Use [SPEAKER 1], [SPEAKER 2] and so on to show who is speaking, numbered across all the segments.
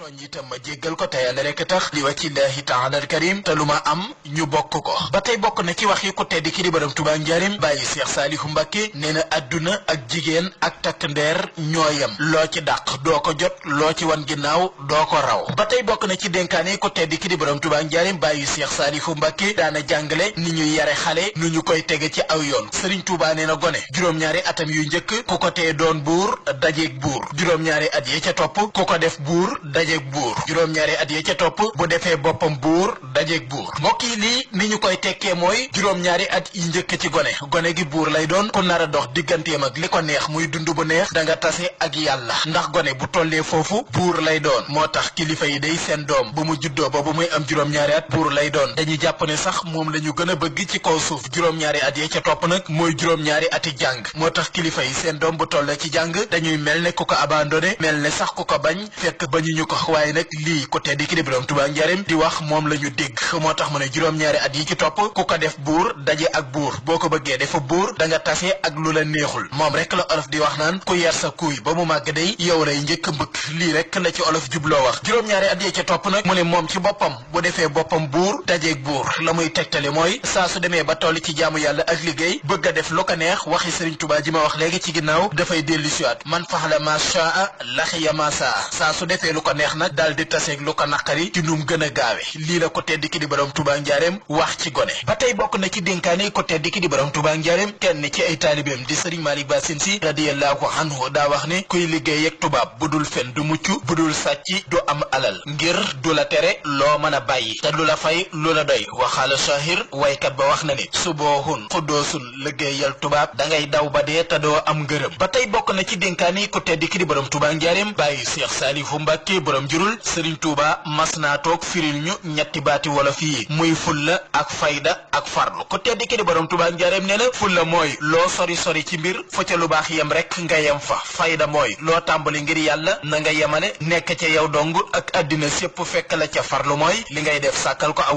[SPEAKER 1] tooñ itam ma jéggal ko te yàlla rek tax li wajhillahi ta'ala al-karim te lu ma am ñu bokk ko ba tey bokk na ci wax yi ku tedd ki di borom Tuubaa njaarim bàyyi Cheikh Saliou Mbacké nee na adduna ak jigéen ak takk ndeer ñooyam loo ci dàq doo ko jot loo ci wan ginnaaw doo ko raw ba tey bokk na ci dénkaane ku tedd ki di borom Tuubaa njaarim bàyyi Cheikh Saliou Mbacké daana jàngale ni ñuy yare xale nu ñu koy tege ci aw yoon Serigne Touba nee na gone juróom-ñaari atam yu njëkk ku ko tee doon buur dajeeg buur juróom-ñaari at ya ca topp ku ko def buur dajeeg buur juróom-ñaari at ya ca topp bu defee boppam buur dajeeg buur mbokk yi lii ni ñu koy tekkee mooy juróom-ñaari at yi njëkk ci gone gi buur lay doon ku nar a dox digganteem ak li ko neex muy dund bu neex da nga tase ak yàlla ndax gone bu tollee foofu buur lay doon moo tax kilifa yi day seen doom bu mu juddoo ba bu muy am juróom-ñaari at buur lay doon dañuy jàpp ne sax moom la ñu gën a bëgg ci kaw suuf juróom-ñaari at ya ca topp nag mooy juróom-ñaari ati jàng moo tax kilifa yi seen doom bu tollee ci jàng dañuy mel ne ku ko abandonné mel ne sax ku ko bañ fekk bañuñu ko waaye nag lii ku tedd ki di borom Tuubaa njaarim di wax moom la ñu dégg moo tax mu ne juróom-ñaari at yi ci topp ku ko def buur daje ak buur boo ko bëggee defa buur da nga tase ak lu la neexul moom rek la olof di wax naan ku yar sa kuuy ba mu màgg day yow lay njëkk mbëkk lii rek la ci olof jubloo wax juróom-ñaari at yi ca topp nag mu ne moom ci boppam bu defee boppam buur dajeeg buur la muy tegtale mooy saa su demee ba toll ci jaamu yàlla ak liggéey bëgg a def lu ko neex waxi Serigne Touba ji ma wax léegi ci ginnaaw dafay dellu siwaat man faxala ma shaa laxiya ma saa su defee lu ko neex nag daal di taseeg lu ko naqari ci num gën a gaawe lii la ko tedd ki di borom Touba njaareem wax ci gone ba tey bokk na ci dénkaane ko tedd ki di borom Touba njaareem kenn ci ay taalibeem di Serigne Malick Bassine Sy radiyallahu anhu daa wax ne kuy liggéey ak tubaab bu dul fen du mucc bu dul sàcc du am alal ngir du la tere loo mën a bàyyi te du la fay lu la doy waxaala shahir waykat ba wax na ni suboohun xuddoosun liggéeyal tubaab da ngay daw ba dee te doo am ngërëm ba tey bokk na ci dénkaani ku tedd ki di borom Touba njaareem bàyyi Cheikh Saliou Mbacké borom jurul Serigne Touba mas naa toog firil ñu ñetti baati wolof yi muy fulla ak fayda ak farlu ku tedd ki di borom Touba njaareem nee na fulla mooy loo sori sori ci mbir fa ca lu baax yem rek nga yem fa fayda mooy loo tàmbali ngir yàlla na nga yemale nekk ca yow dong ak àddina sépp fekk la ca farlu mooy li ngay def sàkkal ko ak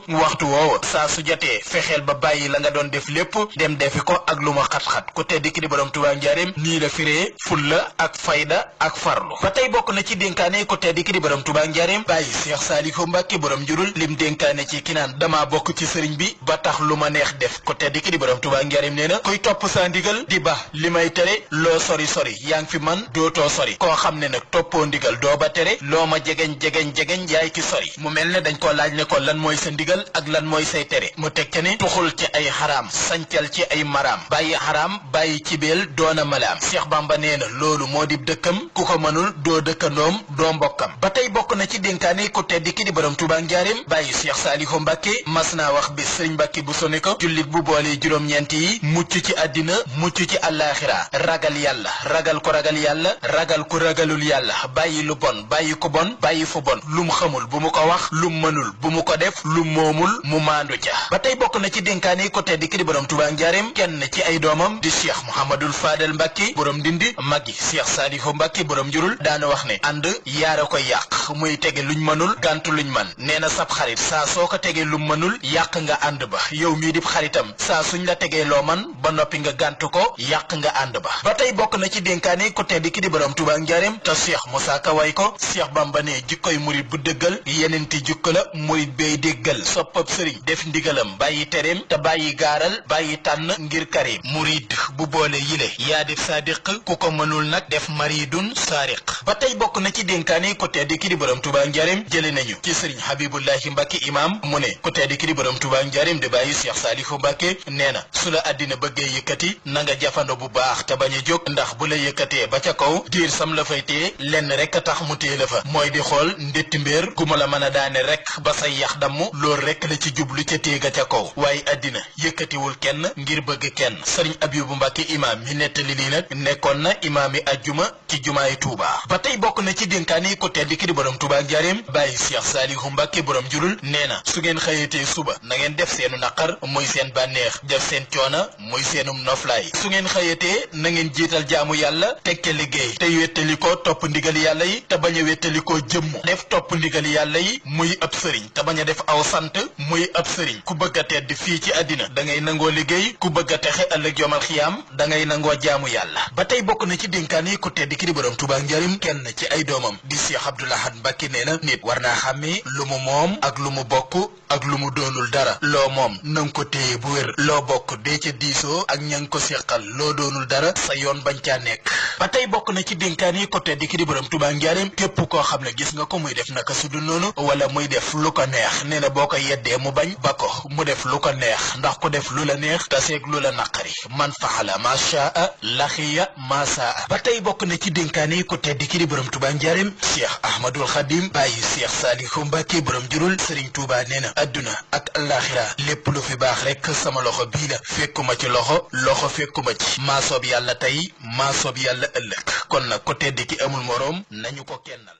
[SPEAKER 1] waxtu woowa saa su jotee fexeel ba bàyyi la nga doon def lépp dem defi ko ak lu ma xat-xat ku tedd ki di borom Touba njaareem nii la firee fulla ak fayda ak farlu ba tey bokk na ci dénkaane ku tedd ki di borom Touba njaareem bàyyi Cheikh Saliou Mbacké borom njurul lim dénkaane ci ki naan dama bokk ci sëriñ bi ba tax lu ma neex def ku tedd ki di borom Touba njaareem nee na kuy topp sa ndigal di ba li may tere loo sori sori yaa ngi fi man dootoo sori koo xam ne nag toppoo ndigal doo ba tere loo ma jegeñ yaay ki sori mu mel ne dañ ko laaj ne ko lan mooy sa ndigal ak lan mooy say tere mu teg ca ne tuxul ci ay xaraam sancal ci ay maraam bàyyi xaraam bàyyi ci beel doona malaam Cheikh Bamba nee na loolu moo di dëkkam ku ko mënul doo dëkkandoom doo mbokkam ba tey bokk na ci dénkaane ku tedd ki di borom Touba njaareem bàyyi Cheikh Saliou Mbacké mas naa wax bi Serigne Mbacké bu sone ko jullit bu boole juróom-ñeent yi mucc ci àddina mucc ci àllaaxira ragal yàlla ragal ko ragal yàlla ragal ku ragalul yàlla bàyyi lu bon bàyyi ko bon bàyyi fu bon lum xamul bu mu ko wax lum mënul bu mu ko def lum moomul mu maandu ca ba tey bokk na ci dénkaane ko tedd ki di borom Touba njaareem kenn ci ay doomam di Cheikh Mouhamadul Fadel Mbacké borom Ndindi magi Cheikh Saliou Mbacké borom njurul daana wax ne ànd yaara koy yàq muy tege luñ mënul gàntu luñ man nee na sab xarit saa soo ko tegee lum mënul yàq nga ànd ba yow mii di xaritam saa suñ la tegee loo man ba noppi nga gàntu ko yàq nga ànd ba tey bokk na ci dénkaane ko tedd ki di borom Touba njaareem te Cheikh Moussa Ka way ko Cheikh Bamba ne jikkoy murit bu dëggal yenenti jukka la murit bay déggal soppab sëriñ def ndigalam bàyyi tereem te bàyyi gaaral bàyyi tànn ngir karim murit bu boole yile yaa def sadiq ku ko mënul nag def maridun saariq ba tey bokk na ci dénkaane ko tedd ki di borom Touba njaareem jële nañu ci sëriñ Habibullahi Mbacké imam mu ne ko tedd ki di borom Touba njaareem di bàyyi Cheikh Saliou Mbacké nee na su la àddina bëggee yëkkati na nga jafando bu baax te bañ a jóg ndax bu la yëkkatee ba ca kaw diir sam la fay téye lenn rek a tax mu téye la fa mooy di xool ndetti mbéer gu ma la mën a daane rek ba say yax damm loolu rek la ci jublu ca téega ca kaw waaye àddina yëkkatiwul kenn ngir bëgg kenn sëriñ Abibu Mbacké imam mi nettali lii nag nekkoon na imaam yi ajjuma ci jumaay Touba ba tey bokk na ci dénkaane ko tedd ki di borom Touba njaareem bàyyi Cheikh Saliou Mbacké borom jurul nee na su ngeen xëyatee suba na ngeen def seenu naqar muy seen bànneex def seen coona muy seenum noflaay su ngeen xëyatee na ngeen jiital jaamu yàlla teg ca liggéey tey wettali ko topp ndigal yàlla yi te bañ a wettali ko jëmm def topp ndigal yàlla yi muy ab sëriñ te bañ a def aw sant muy ab sëriñ ku bëgg a tedd fii ci àddina da ngay nangoo liggéey ku bëgg a texe ëllëg yomal xiyaam da ngay nangoo jaamu yàlla ba tey bokk na ci dénkaan yi ku tedd ki di borom Touba njaarim kenn ci ay doomam di Cheikh Abdoul Ahad Ahad Mbacké nee na nit war naa xàmmee lu mu moom ak lu mu bokk ak lu mu doonul dara loo moom nanga ko téye bu wér loo bokk dee ca diisoo ak ña nga ko seqal loo doonul dara sa yoon bañ caa nekk ba tey bokk na ci dénkaan yi ko tedd ki di borom Touba Njaareem képp koo xam ne gis nga ko muy def naka su dul noonu wala muy def lu ko neex nee na boo ko yeddee mu bañ ba ko mu def lu ko neex ndax ko def lu la neex taseeg lu la naqari man faala ma shaa laxiya ma saa ba tey bokk na ci dénkaan yi ko tedd ki di borom Touba Njaareem Cheikh Ahmadul Khadim bàyyi Cheikh Saliou Mbacké borom jurul Serigne Touba nee na adduna ak alaxira lépp lu fi baax rek sama loxo bii la fekkuma ci loxo fekkuma ci maa soob yàlla tey maa soob yàlla ëllëg kon nag ko tedd ki amul moroom nañu ko kennal